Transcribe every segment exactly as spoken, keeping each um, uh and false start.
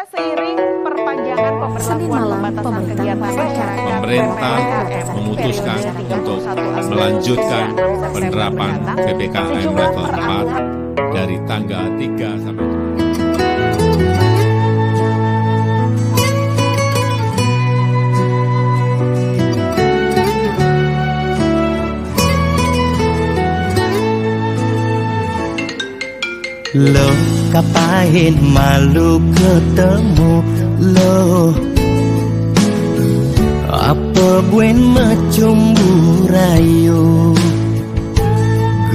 Seiring perpanjangan pemberlakuan pembatasan kegiatan masyarakat, pemerintah memutuskan untuk melanjutkan penerapan P P K M level empat dari tanggal tiga sampai Lo kapain malu ketemu lo, apa buen macumbu rayu.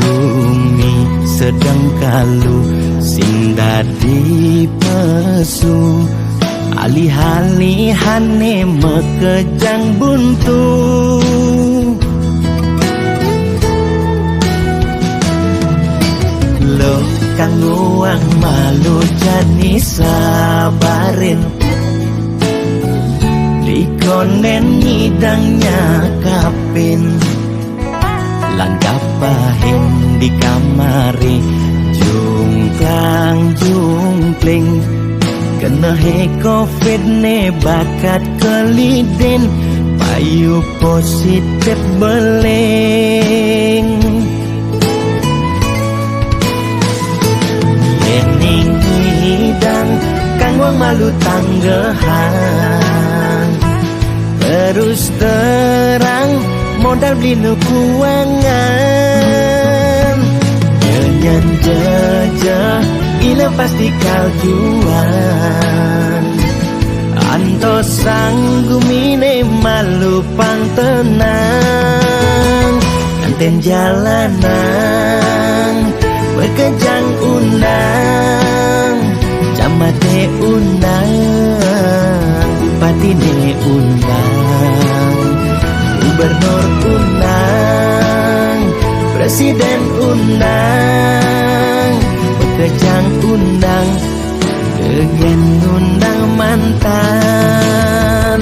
Gumi sedang kalu sing dadi pesu, alih-alihane makejang buntu. Lo kang uang malu jani sabarin, dikonen ngidang nyakapin, langkah pahin di kamari, jungklang jungkling. Kena he covid ne bakat kelidin, payu positif beling. Yening ngidang kang wong malu tanggehan, terus terang modal beli nu kuangan. Nyanyan jejeh ila pasti kaljuan, antos sang gumine malu pang tenang. Anten jalanan, pekejang undang, camate undang, bupatine undang, gubernur undang, presiden undang, pekejang undang, degen undang mantan.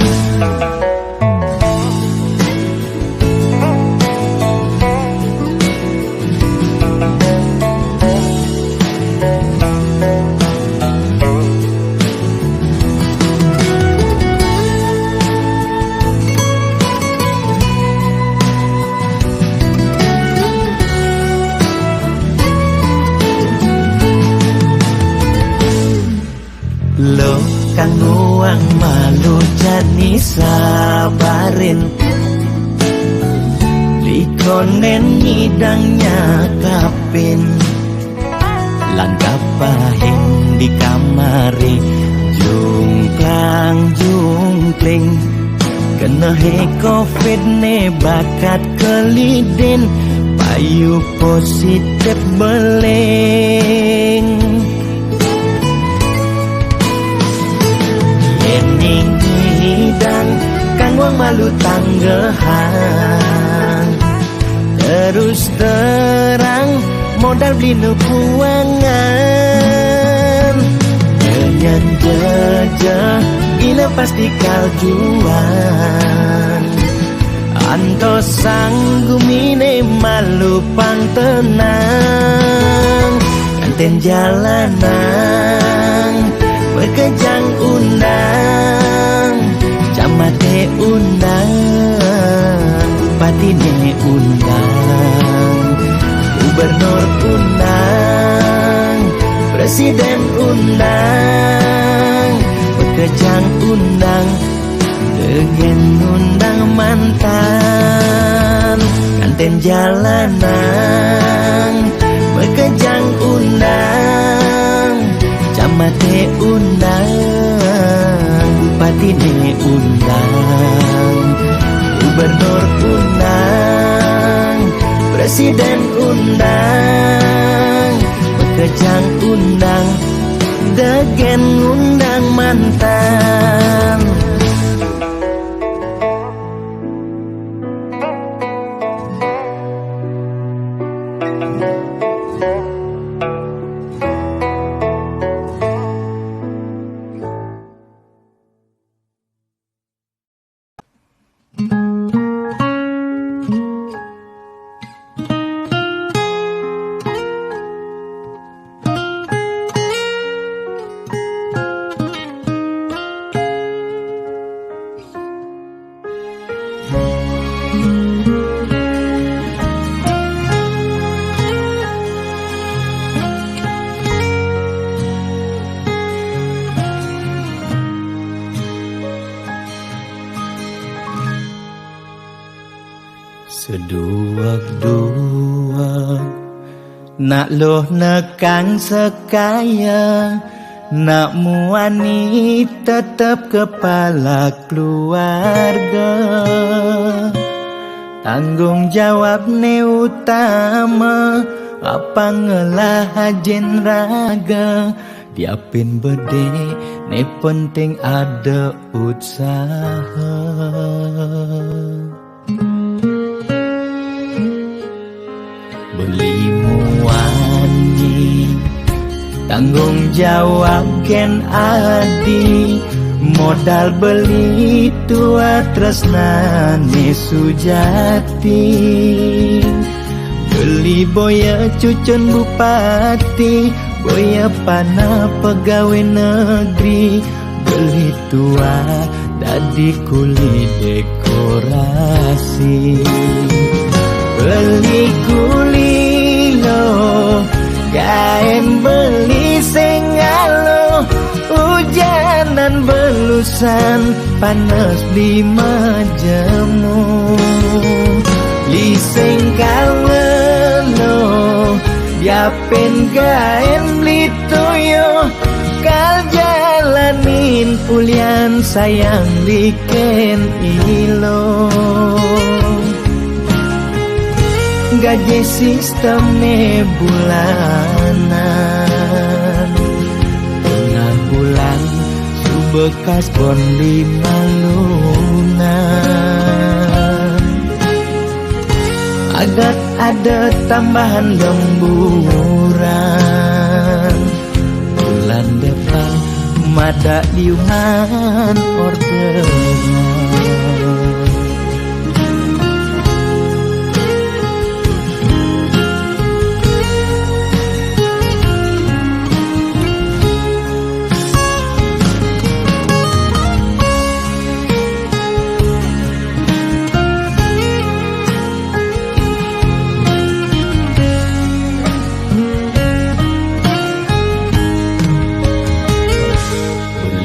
Lo kang uang malu jani sabarin, likonen ngidang nyakapin, langkah pahin di kamari, jungklang jungkling. Kena he covid ne bakat kelidin, payu positif beling. Yening ngidang kang wong malu tanggehan, terus terang modal beli nu kuangan. Nyanyan jejeh ila pasti kaljuan, antos sang gumine malu pang tenang. Anten jalanan, pekejang undang, camate undang, bupatine undang, gubernur undang, presiden undang, pekejang undang, degen undang mantan. Anten jalanan, pekejang undang, camate undang, bupatine undang, gubernur undang, presiden undang, pekejang undang, degen undang mantan. Seduwag-duwag, nak luh nekang sekaya, nak muani tetep kepala keluarga. Tanggung jawab ne utama, apa ngelah ajin raga, diapin bede ne penting ada utsaha. Beli muani, tanggung jawab gen adi, modal beli tua tresnane sujati. Beli boya cucun bupati, boya pana pegawe negeri, beli tua dadi kuli dekorasi. Beli kuli lo, gaen beli sengalo, ujanan belusan, panas beli majemu. Li sengkalo, diapin gaen beli tuyo, kal jalanin ulian sayang liken ilo. Gaji sistemne bulanan, tengah bulan subekas bon lima lunan. Agat ada tambahan lemburan, bulan depan mada liungan orderan.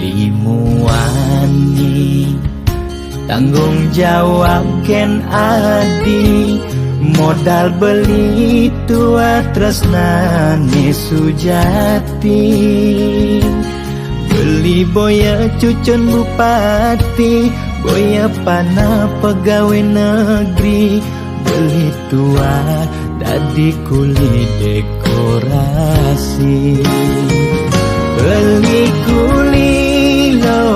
Beli muani, tanggung jawab gen adi, modal beli tua tresnane sujati. Beli boya cucun bupati, boya pana pegawe negeri, beli tua dadi kuli dekorasi. Beli kuli lo,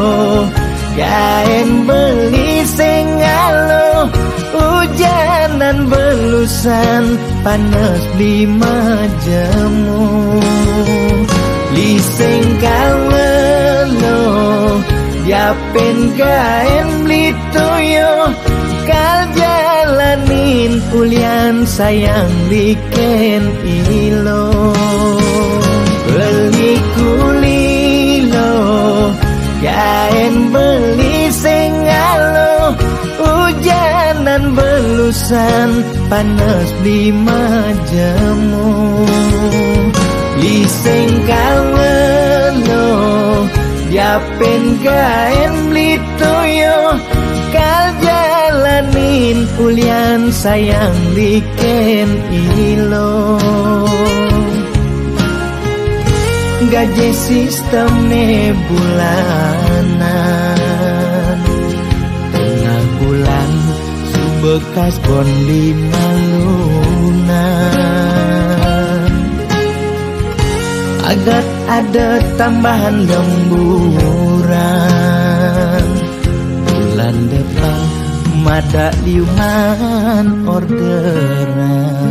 gaen beli sengalo, ujanan belusan, panas beli majemu. Li sengkalo, diapin gaen beli tuyo, kal jalanin ulian sayang liken ilo. Beli kuli lo, gaen beli sengalo, ujanan belusan, panas beli majemu. Li sengkalo, diapin gaen beli tuyo, kal jalanin ulian sayang liken ilo. Gaji sistemne bulanan, tengah bulan subekas bon lima lunan. Agat ada tambahan lemburan, bulan depan mada liungan orderan.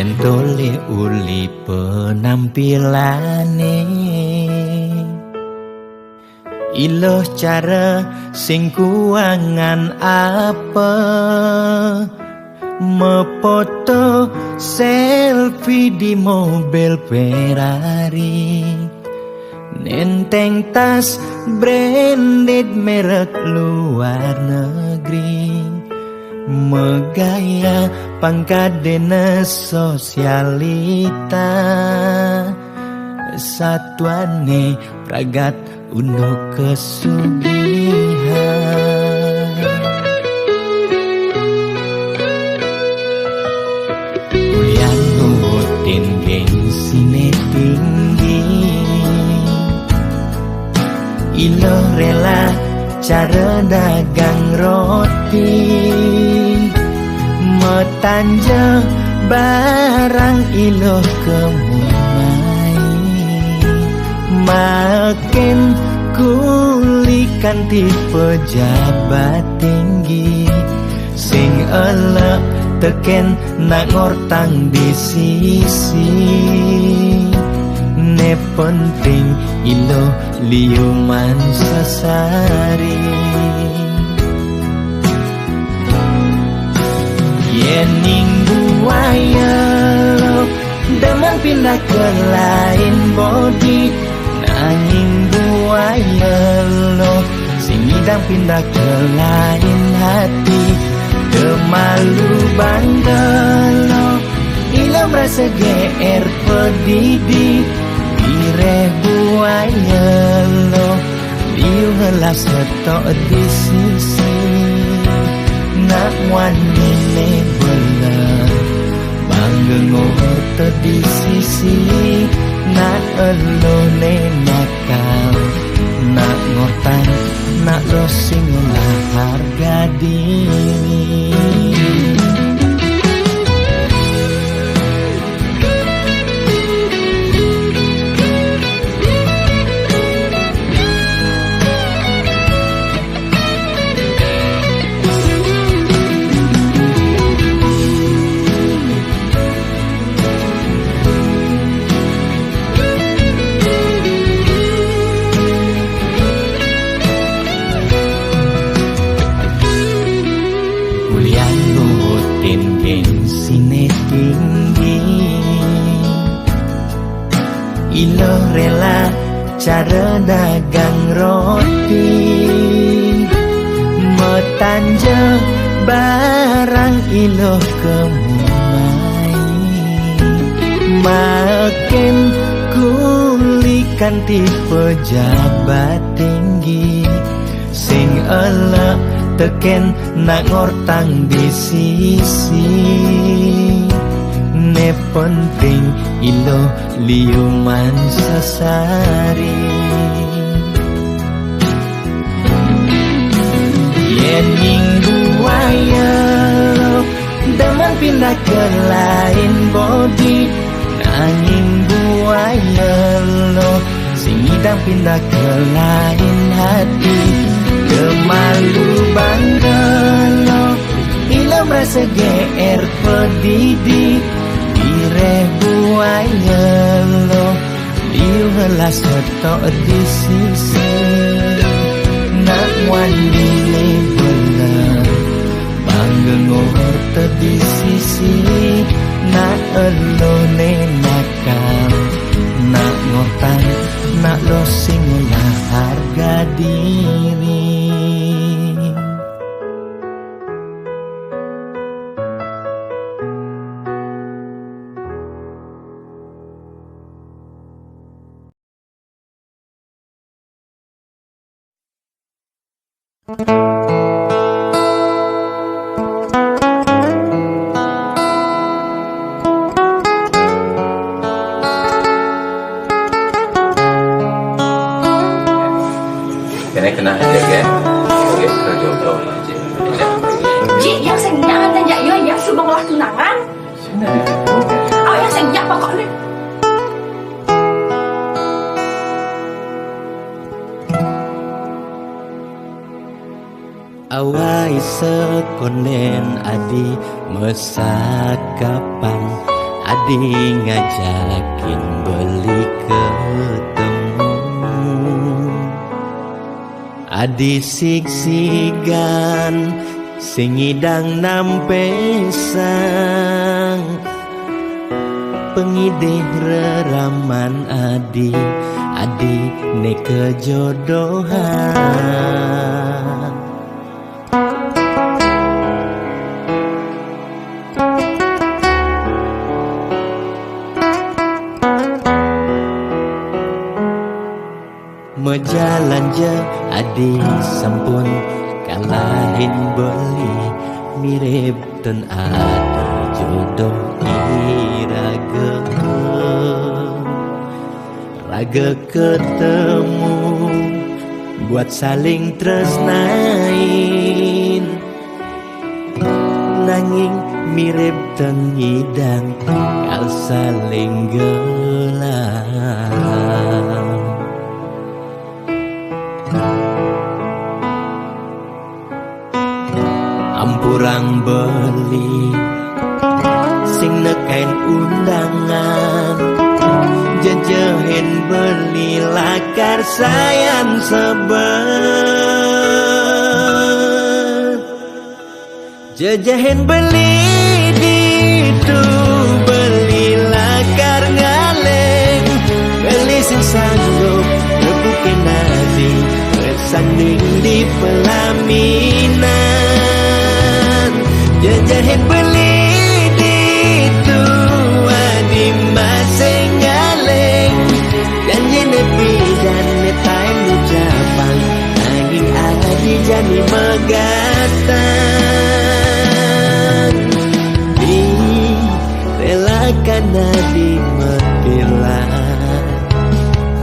Entole uli penampilane. Iloh cara sing kuangan apa? Mepoto selfie di mobil Ferrari. Nenteng tas branded merek luar negeri. Megaya pangkat dinas sosialita. Satuane pragat unduk kesugihan. Ulian nurutin gengsine tinggi. Iloh rela cara dagang roti. Metanja barang iloh kemumai. Maken kulikan tipe pejabat tinggi. Sing elek teken nak ngortang di sisi. Ne penting iloh liuman sesari. Yening buaya lo demen pindah ke lain bodi. Nanging buaya lo sing ngidang pindah ke lain hati. Kemalu bangga lo, ilo merasa G R pedidi. Bireh buaya lo, liu ngelas setok di sisi. Nak wani ne bela, bangga ngorta di sisi. Nak elo ne nakal, nak ngortang, nak lo sing olah harga diri. Ulian nurutin gengsine tinggi. Ilo rela cara dagang roti. Metanja barang ilo kemumai. Maken kulikan tipe pejabat tinggi. Sing elek teken nak ngortang di sisi. Ne penting ilo liuman sesari. Yening buaya lo demen pindah ke lain bodi. Nanging buaya lo sing ngidang pindah ke lain hati. Kemalu bangga lo, ilo merasa G R pedidi. Bireh buaya lo, liu ngelas setok di sisi. Nak wani ne bela, bangga ngorta di sisi. Nak elo ne nakal, nak ngortang, nak lo sing olah harga diri. Kena, kena aja, ya. Oke, kerja dong. Ji, yang sing nyaman aja, yo, yang sudah ngelah tunangan. Aw, yang sing nyak pokoknya. Awai sekonden adi masa kapan. Adi ngajakin beli ketemu. Adi sigsigan sing ngidang nampesang. Pengidih reraman adi, adi ne kejodohan. Mejalan ja adi sampun kalahin beli, mirip ten adi jodoh iraga. Raga ketemu buat saling tresnain. Nanging mirip ten ngidang kal saling gelah. Ampurang beli sing nekain undangan. Jejehin beli lakar sayan sebet. Jejehin beli ditu, beli lakar ngaleng. Beli sing sanggup rebukin adi, bersanding di pelaminan. Jejehin beli ditu, adi masih ngaleng. Janji ne pidan ne tain ucapan, nanging adi jani megatan. Di relakan adi metilan,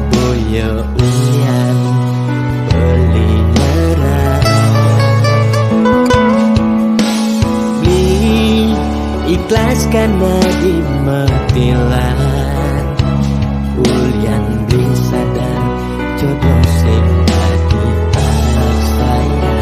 boya ulian beli nyerah. Di ikhlaskan adi metilan, ulian beli sadar jodoh sing adi paksaya.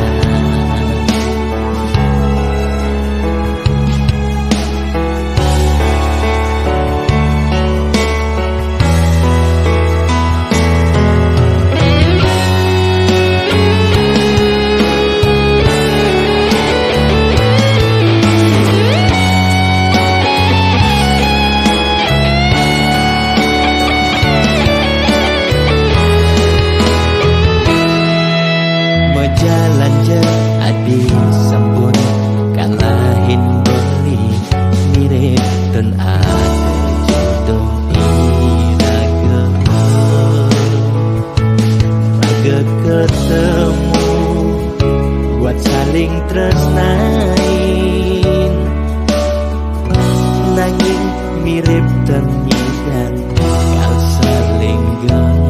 Mejalan ja adi sampun kalahin beli, mirip ten adi jodoh iraga. Raga ketemu buat saling tresnain. Nanging mirip ten ngidang kal saling gelah.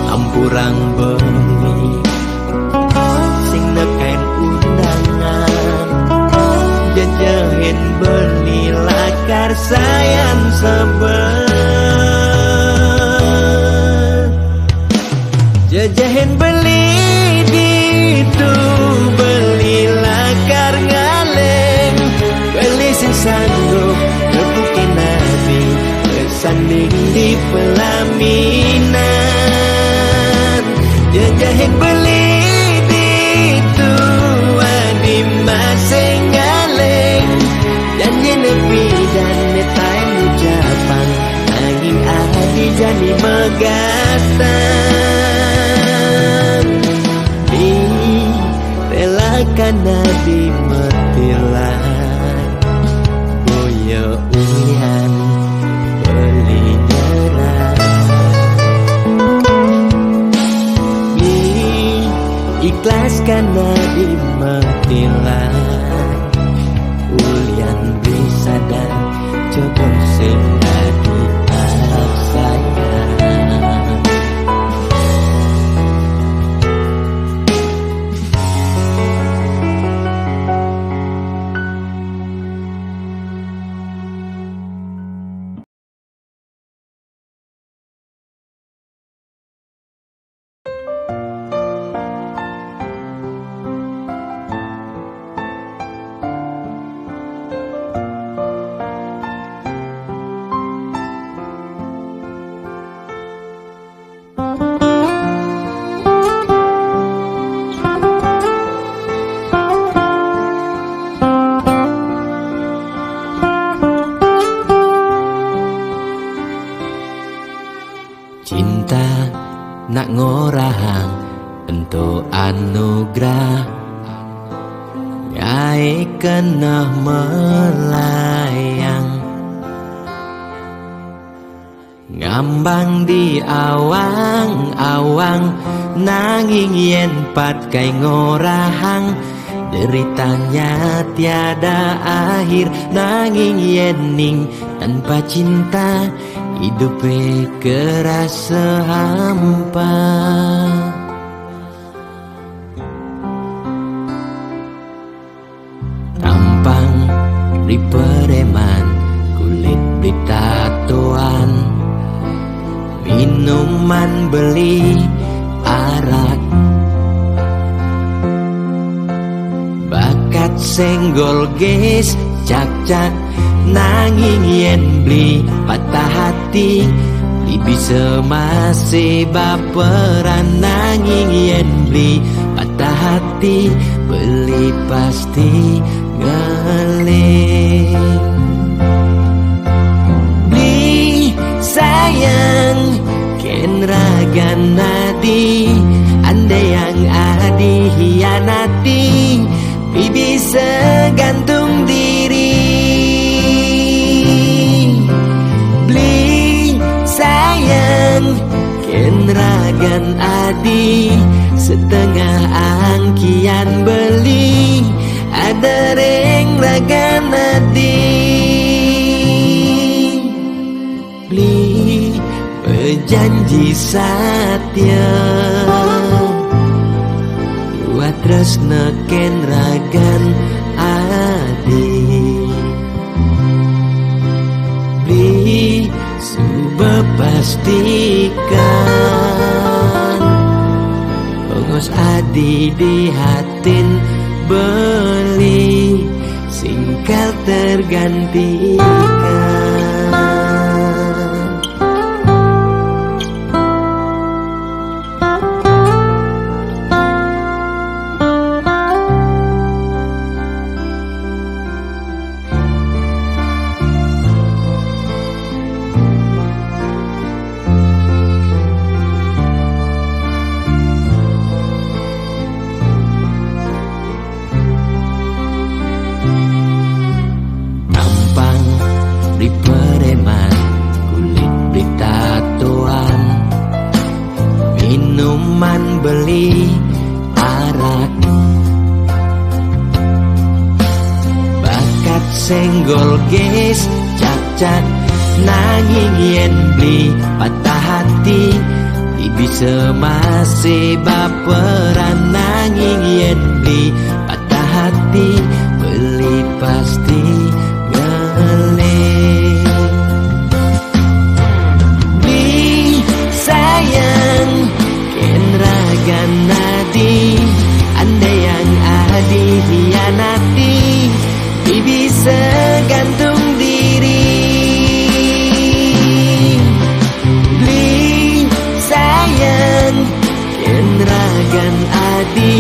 Ampurang beli sing nekain undangan. Jejehin beli lakar sayan sebet. Jejehin beli ditu, beli lakar ngaleng. Beli sing sanggup rebukin adi, bersanding di pelaminan. Jejehin beli ditu, adi masih ngaleng. Janji ne pidan ne tain ucapan, nanging adi jani megatan. Di relakan adi metilan, boya ulian beli nyerah. Di ikhlaskan adi metilan, ulian beli sadar jodoh sing adi paksaya. Cinta nak ngorahang ento anugerah, ngae keneh melayang, ngambang di awang-awang, nanging yen pat kai ngorahang, deritanya tiada akhir, nanging yen ning tanpa cinta, idupe kerasa hampa. Tampang beli preman, kulit beli tatoan, minuman beli arak, bakat senggol ges cak-cak, nanging yen beli patah hati, beli bisa masih baperan, nanging yen beli patah hati, beli pasti ngeling. Beli sayang, ken ragan adi, andai yang adi hianati, beli bisa gantung diri. Beli sayang, ken ragan adi, setengah angkian beli, ada reng ragan adi. Beli bejanji satia, dua tresna ken ragan adi. Beli suba pastikan, ongos adi di hatin beli singkal tergantikan. Tampang beli preman, kulit beli tatoan, minuman beli arak, bakat senggol ges cak-cak, nanging yen beli patah hati, beli bisa masih baperan, nanging yen beli patah hati, beli pasti ngeling. Beli sayang, ken ragan adi, andai yang adi hianati, beli bisa gantung diri. Beli sayang, ken ragan adi,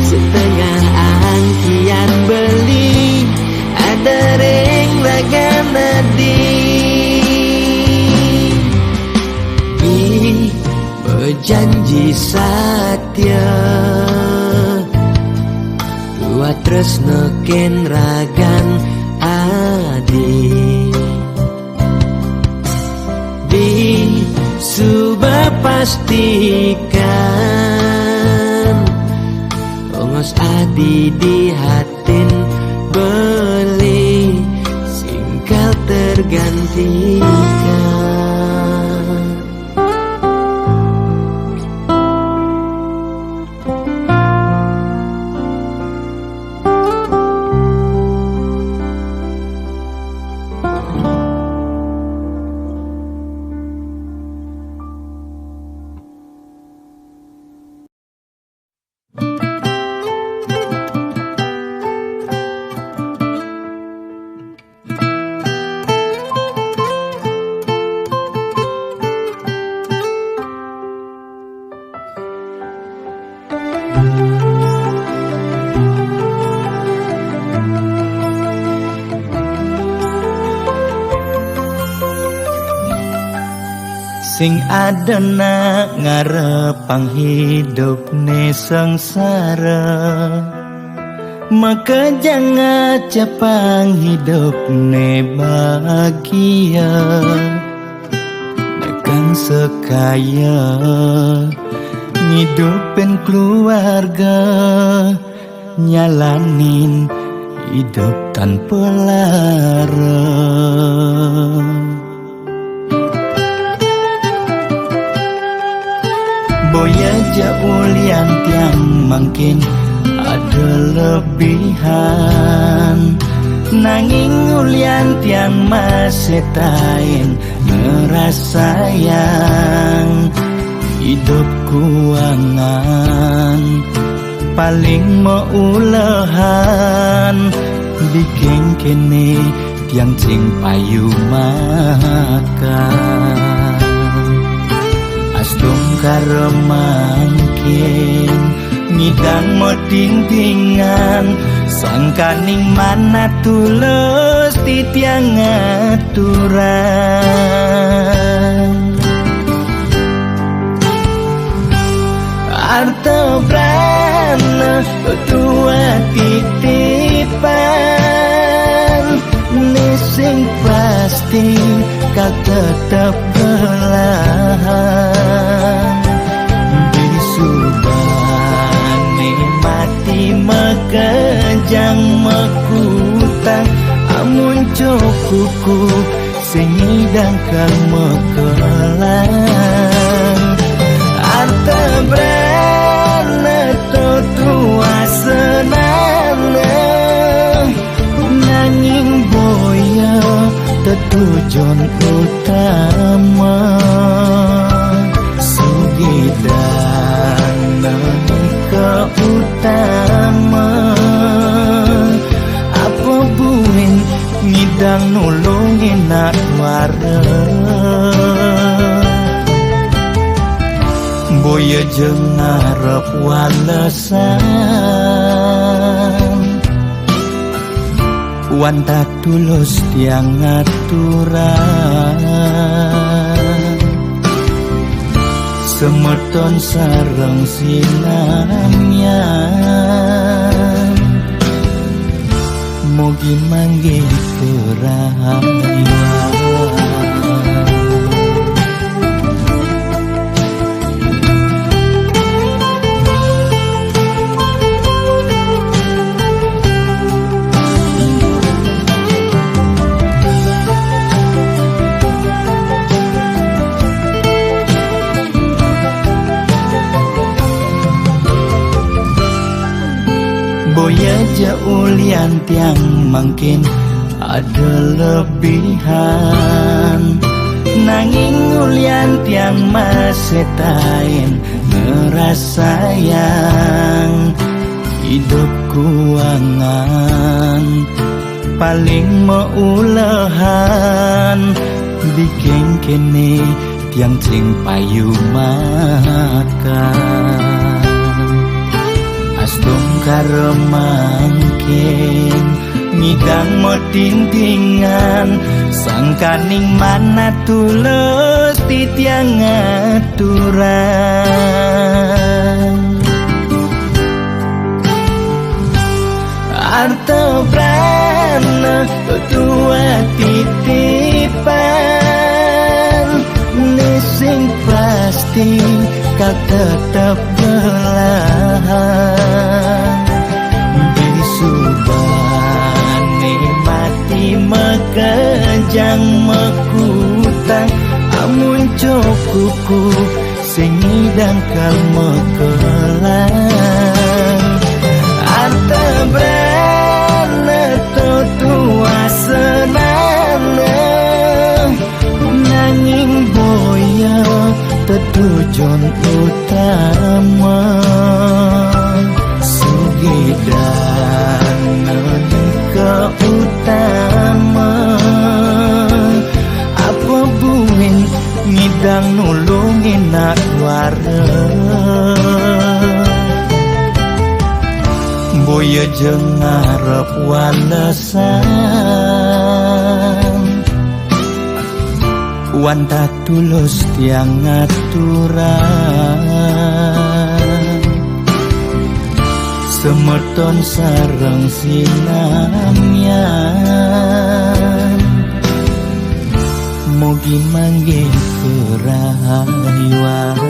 setengah angkian beli, ada reng ragan adi. Beli bejanji satia, dua tresna ken ragan adi. Beli suba pastikan, ongos adi di hatin beli singkal tergantikan. Sing ada nak ngarepang hidup ne sengsara, maka jangan capang hidup ne bahagia. Nekang sekaya ngidupin keluarga, nyalanin hidup tanpa lara. Boya ja ulian tiang mangkin ada lebihan, nanging ulian tiang masih tain ngerasayang hidup kuangan. Paling meulehan bikin kene tiang cing payu makan. Astungkara mangkin ngidang metintingan, sangkaning manah tulus titiang aturan. Arta brana tua titipan, ne sing pasti kal tetep belahan. Bisubane mati makejang makutang, amun cukuku sing ngidang kal makelang. Arta brana to tuasanana, nanging boya tetujon utama. Sugidana nika utama. Apa buin ngidang nulungin nak wara? Boya ja ngarep walesan, wantah tulus tiang ngaturan. Semeton sareng sinamian, mugi manggih kerahayan. Boya ja ulian tiang mangkin ada lebihan, nanging ulian tiang masih tain ngerasayang hidup kuangan. Paling meulehan bikin kene tiang cing payu makan. Astungkara mangkin ngidang metintingan, sangkaning manah tulus titiang aturan. Arta brana tua titipan, ne sing pasti kal tetep belahan. Bisubane mati makejang makutang, amun cukuku sing ngidang kal makelang. Arta brana to tuasanana, nanging boya tetujon utama. Sugidana nika utama. Apa buin ngidang nulungin nak wara? Boya ja ngarep walesan, Wantah tulus tiang ngaturan, semeton sareng sinamian, mugi manggih kerahayuan.